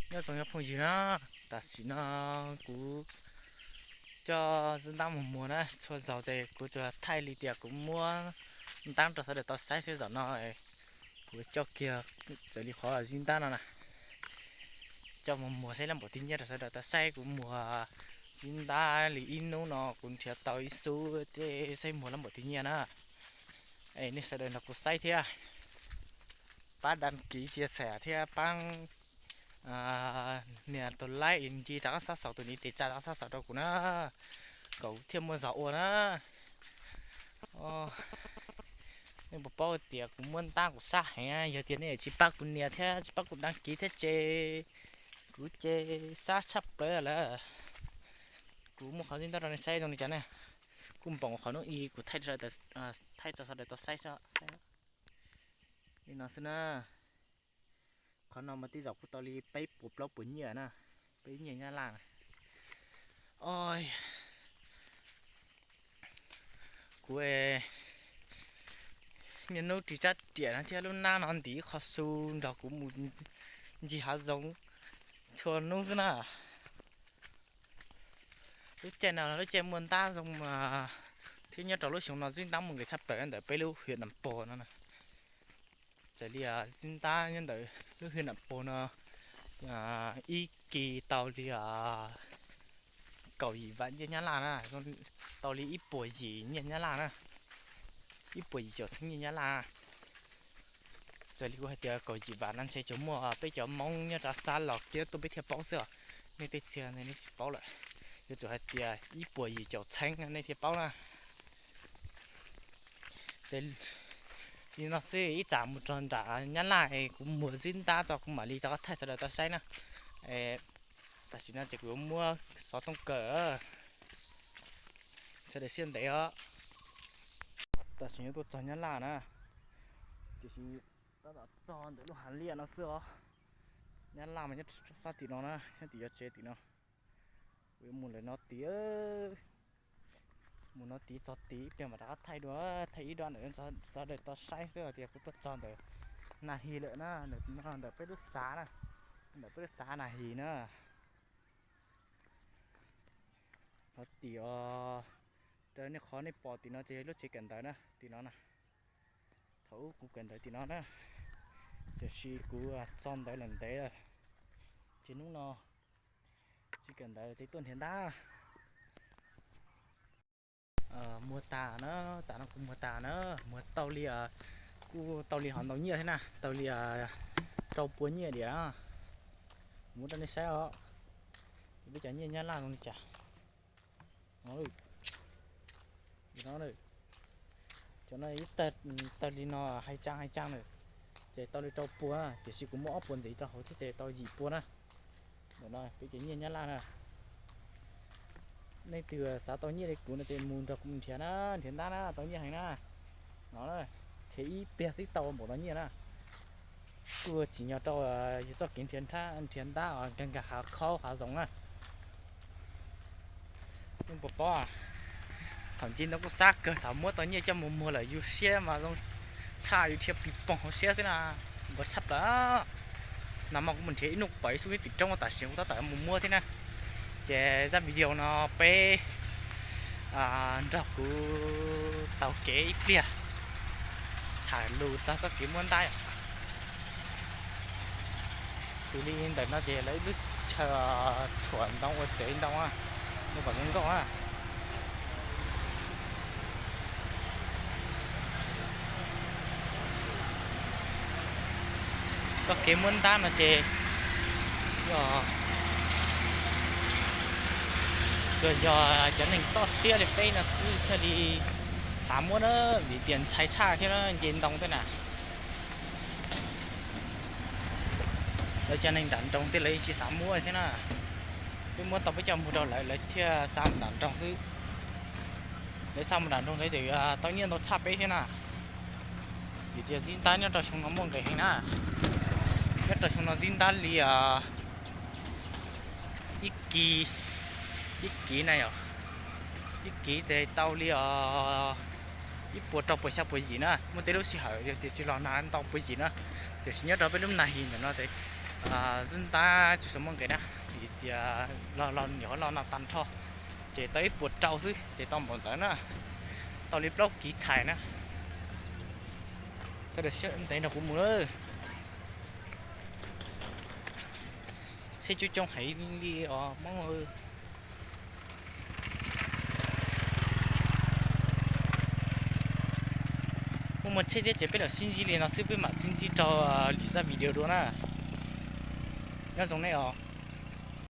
Nyob zoo nyob phooj ywg na, tam sim no kuv coj zib ntab mus muag na, txhua zaus ces kuv tsuas thaij li tias kuv muab ntab rau sawv daws tau saib xwb, zaum no kuv coj kiag txawm li qhov zib ntab no na, coj mus muag saib lab npaum twg nyiaj rau sawv daws tau saib. Kuv muag zib ntab li ib hnub no kuv nrhiav tau ib xub, tej saib muag lab npaum twg nyiaj na. Es nej sawv daws nrog kuv saib thiab, pab đăng ký chia sẻ thiab pab nias tus like, nci rov qab xab xaus, tus nias tes tsa rov qab xab xaus rau kuv na, kom kuv thiaj muaj zog ua na. Nej puas paub tias kuv muab ntab kuv sab heev, yog tias nej tsis pab kuv nias thiab tsis pab kuv đăng ký thiab ces kuv ces sab tshaj plaws lawm. Kuv muab qhov zib ntab rau nej saib zoo li cas ne, kuj npoos qhov hnub i kuv thaij rau sawv daws tau saib li no xwb na. Qhov no mas tej zaum kuj tau li peb puas plaub puas nyiaj na, peb nyiaj Nyab Laj na. Oj, kuv niaj hnub ris rab riam no thiab lub hnab no ntim qho xu nrog kuv mus ncig hav zoov txhua hnub xwb na. Lub caij no lub caij muaj ntab zoo mas, thiab nyob rau lub xyoo no zib ntab muaj nqis tshaj plaws ntawm peb lub huyện Nậm Pồ no na. Raws li zib ntab nyob ntawm lub huyện Nậm Pồ no ib kis tau li kaum yim vaj nyiaj Nyab Laj na, tau li ib puas yim nyiaj Nyab Laj na, ib puas yim caum txheeb nyiaj Nyab Laj. Raws li kuv hais tias kaum yim vaj no ntshe tsuas muaj peb cov Hmoob nyob rau sab Los Kiab tuaj peb thiaj paub xwb os. Nej tej txhia nej tsis paub lawm. Yuav tsum hais tias ib puas yim caum txheeb nej thiaj paub na. Li no xwb, ib tsam mus rau nram Nyab Laj kuv muag zib ntab tso kuv mam li rov qab thaij sawv daws tau saib na. Tam sim no ces kuv yuav muab xov tooj kaw, sawv daws siab ntev os. Tam sim no tuaj txog Nyab Laj na, tiam sis tab tom txog ntawm lub hav liaj no xwb os. Nyab Laj mas nyob sab tim no na, nyob tim cov tsev tim no. Kuv yuav mus lawm no tid, mus no tid txog tid ib pliag mam rov qab thaij dua, thaij ib dua ntawm sawv daws tau saib xwb tias kuv tuaj txog ntawm Nag His lawm na, ntawm peb lub xav na, ntawm peb lub xav Nag His na. Qhov tim os, nej qhov nej pom tim no ces lub tsev kawm ntawv na, tim no na. Thaum ub kuv kawm ntawv tim no na, tiam sis kuv txog ntawd lawm ntev lawm, ces hnub no tsis kawm ntawv ces tuaj nrhiav ntab. Muag tas na, tsam no kuv muag tas na, muag tau li, kuj tau li hov ntau nyiaj thiab na, tau li rau pua nyiaj diam. Muab rau nej saib os, peb cov nyiaj Nyab Laj zoo li cas. Cov no ib tawg li no hais tsam hais tsam na, ces tau li rau pua, tiam sis kuv muab ob puas ntxiv rau hauv thiab ces tau yim pua na. Ntawm no peb cov nyiaj Nyab Laj na. Nej twg xav tau nyiaj li kuv no ces mus nrog kuv nrhiav na, nrhiav ntab na, tau nyiaj heev na. No, nrhiav ib pliag xwb tau npaum no nyiaj na. Kuj tsim nyog rau yus txoj kev nrhiav ntab nkag nkag hav khaub hav zoov na. Nej puas paub, thaum nce ntoo kuj xab kawg, thaum muab tau nyiaj coj mus muag lawm yus siab mas zoo tshaj, yus dhia pis poog hauv siab xwb na, npaum tshaj plaws. Nag hmo kuv mus nrhiav ib hnub pom ib xub tim roob, tam sim kuv tab tom mus muab thiab na. Ces zaj video no peb nrog kuv taug kev ib pliag, tham lus txog txoj kev muab ntab. Xws li ntawm no ces lawv ib lub chaw tshuam ntoo ua tsev ntoo, ua kom zoo nkauj na. Txoj kev muab ntab no ces yog, tsuas yog cov neeg toj siab li peb no xwb thiaj li xav muab na, vim tias ntshai tshaj thiab na, nce ntoo tej na. Lawv cov neeg nram nroog tej lawv tsis xav muab thiab na. Peb muab tau peb coj mus rau lawv, lawv thiaj xa mus nram nroog xwb. Lawv xa mus nram nroog lawv tseem tau nyiaj ntau tshaj peb thiab na. Vim tias zib ntab nyob rau xyoo no muaj nqis heev na. Nyob rau xyoo no zib ntab li ib kiv, ib kiv na yom, ib kiv ces tau li ib puas rau puas xya puas yim na. Muaj tej lub sij hawm yog tias tsis los nag ntau puas yim na. Tiam sis nyob rau peb lub Nag His ntawm no ces Xwb ntab tsis tshua muaj nqis na, vim tias los los nyuam qhuav los no tag nrho, ces tau ib puas rau xwb ces tau npaum ntawd na, tau li plaub kiv txhais na. Sawv daws sawv ntev nrog kuv mus lawm. Tsheb coob coob heev li os Hmoob. Muaj muaj tsheb thiab ces peb los sib ntsib li no xwb, peb mam sib ntsib rau lwm zaj video dua na. Nyob zoo nej os.